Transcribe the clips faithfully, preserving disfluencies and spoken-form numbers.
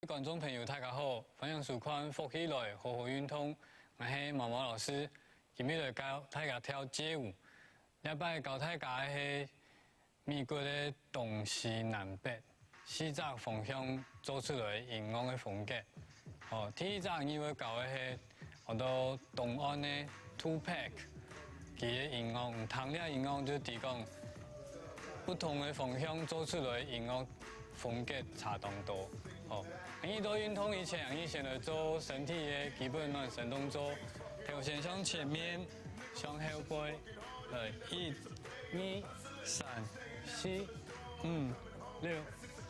觀眾朋友，大家好，歡迎收看《福氣來，好好運動》，𠊎係毛毛老師。今日來教大家跳街舞。這擺教大家个係美國个東西南北四隻方向做出來个音樂个風格。哦，第一隻你會教个係 安到東岸个Tupac，佢个音樂，你聽這音樂就知講，不同个方向做出來个音樂風格差當多。哦，你到運動以前，你先來做身體个基本暖身動作，頭先向前面，向後背，來，一、二、三、四、五、六、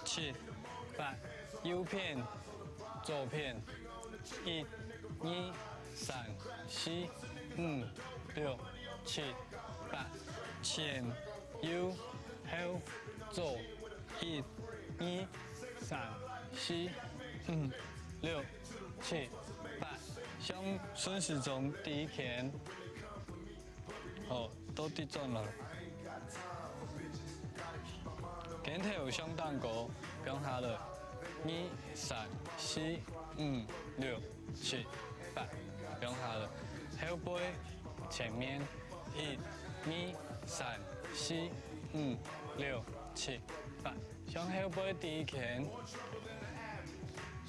七、八，右片、左片，一、二、三、四、五、六、七、八，前、右、後、左，一、二、三、四、五、六、七、八，向順時鐘第一圈。 好，倒轉來。肩頭向頂高，放下來。二、三、四、五、六、七、八，放下來。後背、前面，一、二、三、四、五、六、七、八，向後背第一圈，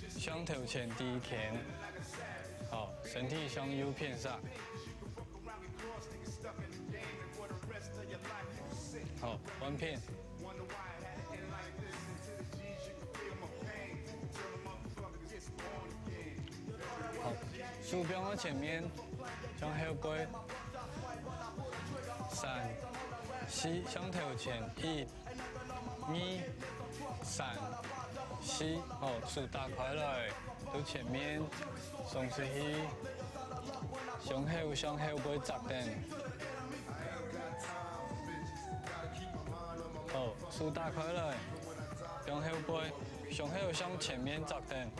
向頭前第一圈。好，身體向右片煞。 好，換片。好，手放到前面，向後背。三、四，向頭前，一、 二、三、四，好，手打開來，到前面，送出去，向後，向後背側等。好，手打開來，向後背，向後向前面側等。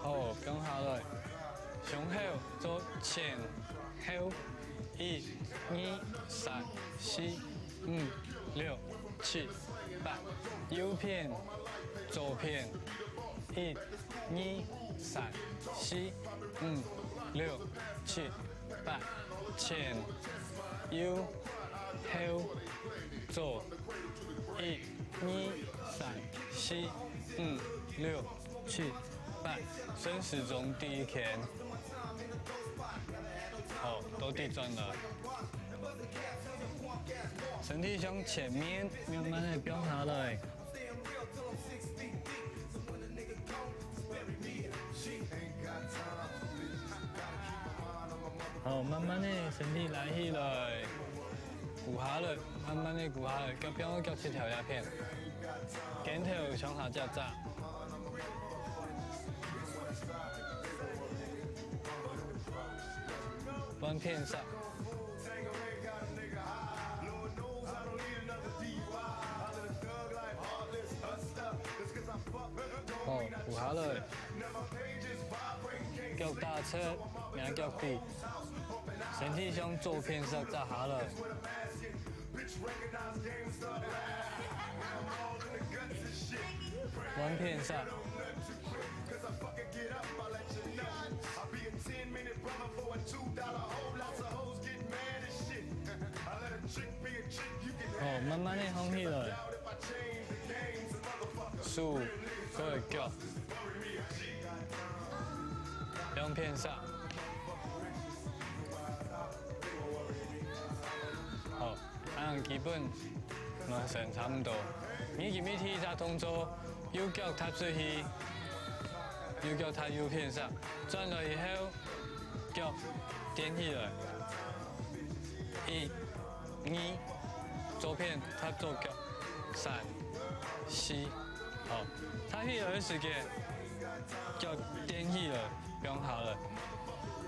好，放下來。向後做前後，一、二、三、四、五、六、七、八。右片、左片，一、二、三、四、五、六、七、八。前、右、後、左，一、 二、三、四、五、六、七、八，順時鐘第一圈。好，倒轉來。身體向前面慢慢个放下來。好，慢慢个身體拉起來。 跍下來，慢慢个跍下來，腳放到腳膝頭這片，肩頭向下扎扎。換片煞。好，跍下來。 腳打直，若腳底，身體向左片煞扎下來。換片煞。好，慢慢个䟘起來。手，過來腳。 兩片煞。好，恁樣基本暖身差毋多。你今日第一隻動作，右腳踏出去，右腳踏右片煞，轉來以後，腳踮起來。一、 二，左片踏左腳，三、四，好，踏起來个時節，腳踮起來，放下來，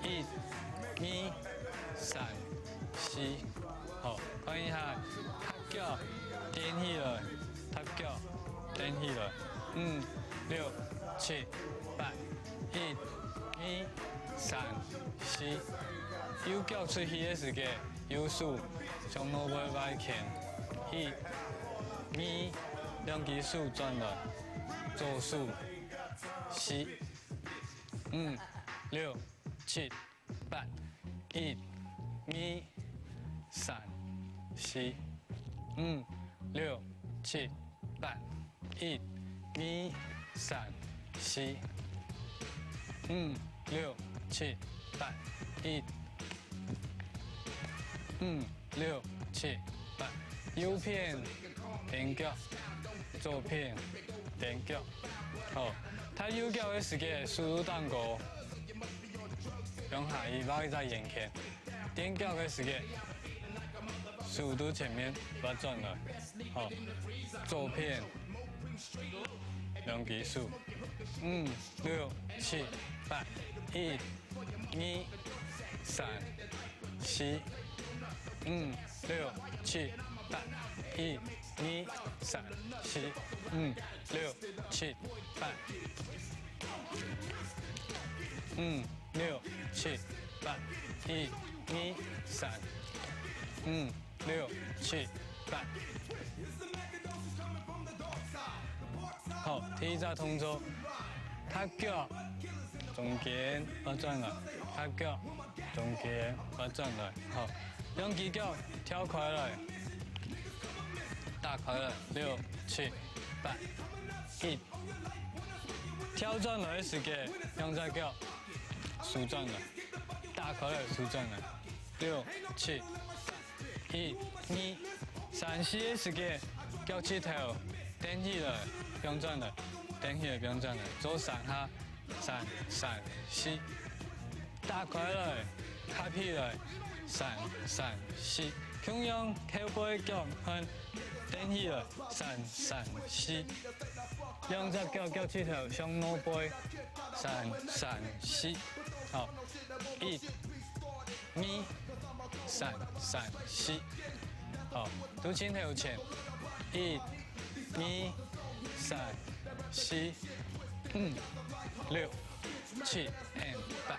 一、二、三、四，好，看一下，踏腳踮起來，踏腳踮起來，五、六、七、八，一、二、三、四，右腳出去个時節， 右手向外背外圈，一、兩支手轉來，左手，四、五、六、七、八，一、二、三、四、五、六、七、八，一、二、三、四、五、六、七、八，一、五、六、七、八，右片踮腳，左片踮腳。好，踏右腳个時節，手就頂高，向下去畫一隻圓圈。踮腳个時節，手對前面畫轉來。好，左片兩支手，五、六、七、八，一、二、三、四、五、六、七、八，一、二、三、四、五、六、七、八，五、六、七、八，一、二、三、五、六、七、八。好，第一隻動作，踏腳中間畫轉來，踏腳中間畫轉來。好，兩支腳跳開來，打開來，六、七、八、一。跳轉來个時節，兩隻腳收轉來，打開來收轉來，六、七、八、一、二、三、四个時節，腳趾頭跈起來，放轉來，跈起來，放轉來，做三下，三、三、四。 打開來，合起來，三、三、四。共樣後背腳還跈起來，三、三、四。兩隻腳腳趾頭向外背，三、三、四。好，一、二、三、三、四。好，對盡頭前，一、 二、三、四、五、六、七、and八。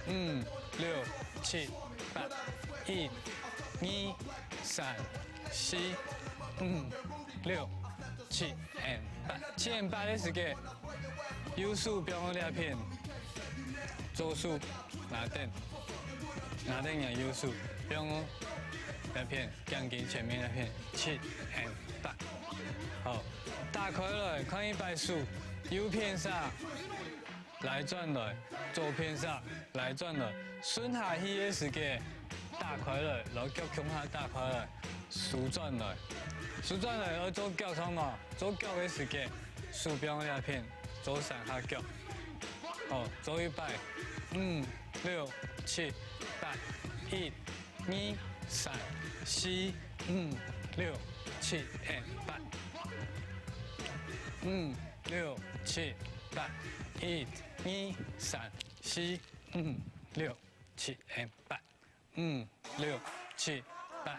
五、六、七、八。一、二、三、四、五、六、七、and八。七、and八个時節，右手放到這片，左手拿等，拿等若右手放到這片。 頸根前面該片，七、and、八。好，打開來，看一擺手，右片儕拉轉來，左片儕拉轉來，順下去个時節，打開來，摎腳共下打開來，收轉來。收轉來愛做腳痛無？做腳个時節，手放這片，做三下腳。好，做一擺，五、六、七、八，一、 二、三、四、五、六、七、and、八。五、六、七、八，一、二、三、四、五、六、七、and、八。五、六、七、八，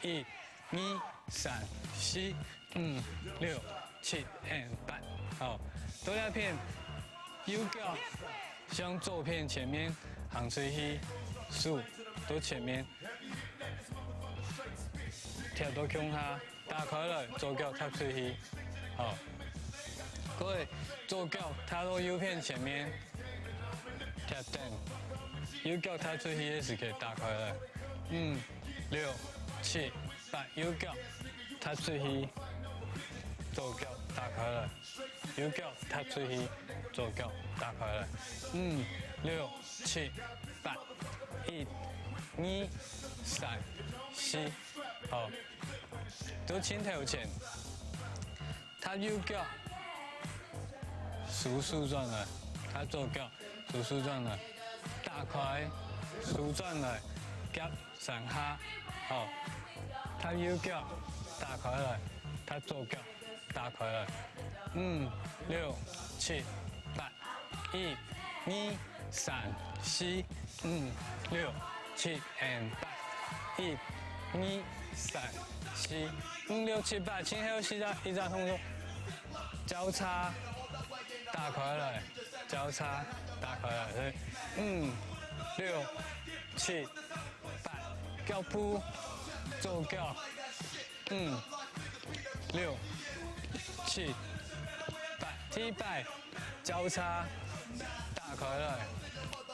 一、二、三、四、五、六、七、and、八。好，到這片，右腳 向左片前面行出去，手到前面，貼到共下，打開來，左腳踏出去。好，各位，左腳踏到右片前面，貼等，右腳踏出去个時節打開來。五、六、七、八，右腳踏出去，左腳打開來。 右腳踏出去，左腳打開來。五、六、七、八，一、二、三、四。好，到盡頭前，踏右腳，收手轉來，踏左腳，收手轉來，打開，收轉來，夾 三下，好，踏右腳，打開來，踏左腳，打開來。五、六、七、八，一、二、三、四、五、六、七，and八，一、二、三、四、五、六、七、八，盡後四隻，一隻動作，交叉，打開來，交叉，打開來，所以五、六、七、 八，腳步，左腳，五、六、七、八。第一擺，交叉，打開來，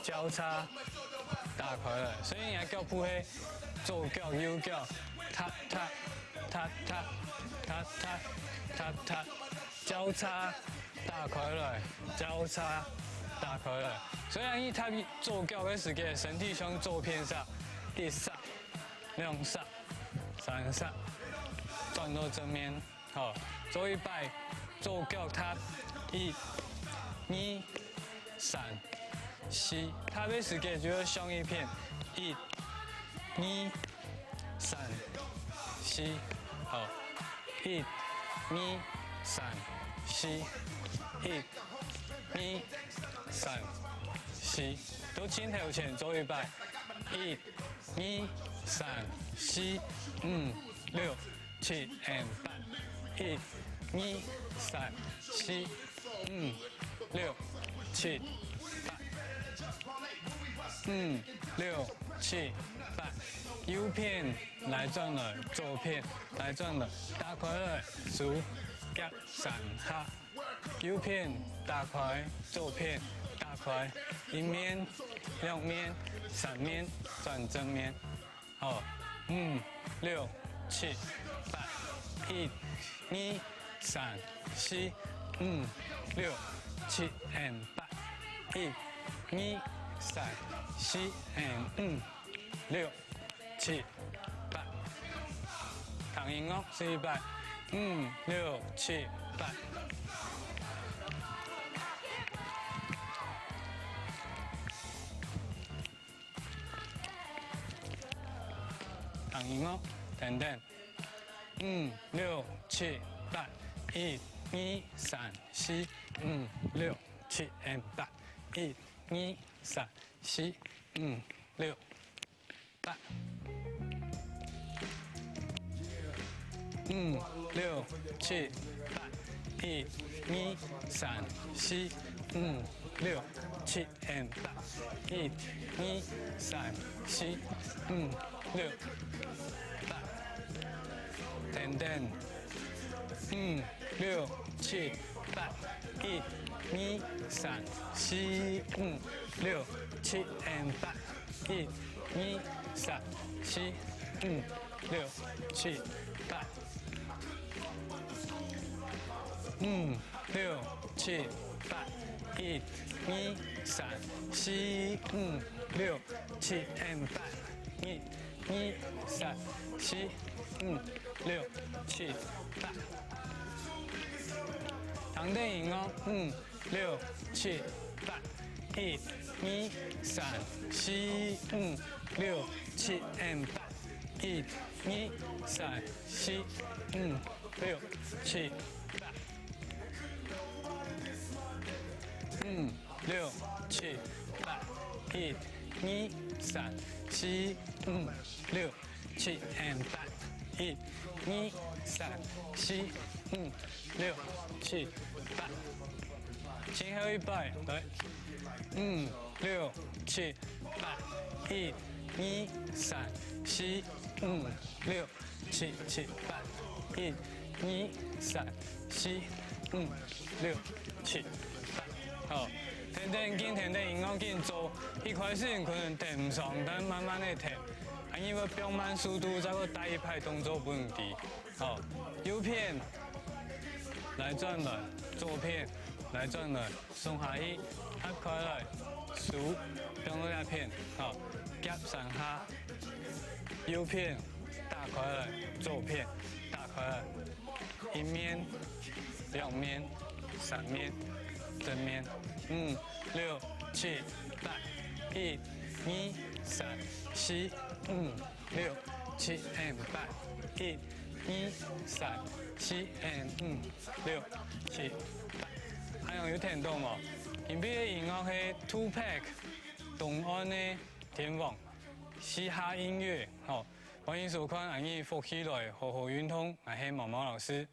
交叉，打開來。所以你个腳步係左腳右腳，踏踏踏踏踏踏踏，交叉，打開來，交叉，打開來。所以你踏左腳个時節，身體向左片煞，一煞、兩煞、三煞，轉到正面。 好，做一擺，左腳踏，一、二、三、四。踏个時節就愛向一片，一、二、三、四。好，一、二、三、四，一、二、三、四。到盡頭前做一擺，一、二、三、四、五、六、 七、and、八，一、二、三、四、五、六、七、八，五、六、七、八。右片拉轉來，左片拉轉來，打開來，手夾三下。右片打開，左片打開，一面、兩面、三面，轉正面。 好，五、六、七、八，一、二、三、四、五、六、七、and、八，一、二、三、四、and、五、六、七、八。聽音樂，試一擺，五、六、七、八。 聽音樂，等等。五、六、七、八，一、二、三、四、五、六、七、and、八，一、二、三、四、五、六、八。 五、六、七、八，一、二、三、四、五、六、七、and、八，一、二、三、四、五、六、八。等等。五、六、七、八，一、二、三、四、五、六、七、and、八，一、二、三、四、五、六、七、八。五、六、七、八，一、二、三、四、五、六、七、and、八，一、二、三、四、五、六、七、八。聽等音樂，五、六、七、八，一、二、三、四、五、六、七、and、八，一、二、三、四、五、六、七、八。五、六、七、八，一、二、三、四、五、六、七、and、八，一、二、三、四、五、六、七、八。最後一擺，來，五、六、七、八，一、二、三、四、五、六、七、七、八，一、二、三、四、五、六、七、八。好，跈等緊，跈等音樂緊做，一開始可能跈毋上，但慢慢个跈，恁樣會放慢速度，再過帶一擺動作分你知。好，右片拉轉來，左片拉轉來， 鬆下去，合開來，手放到這片，好，夾三下，右片打開來，左片打開來，一面、兩面、三面、正面，五、六、七、八，一、二、三、四、五、六、七、and、八，一、二、三、四、and、五、 六、七、八。恁樣有聽到無？今晡日个音樂係Tupac，東岸个天王，嘻哈音樂，吼。歡迎收看《恁樣福氣來，好好運動》，𠊎係毛毛老師。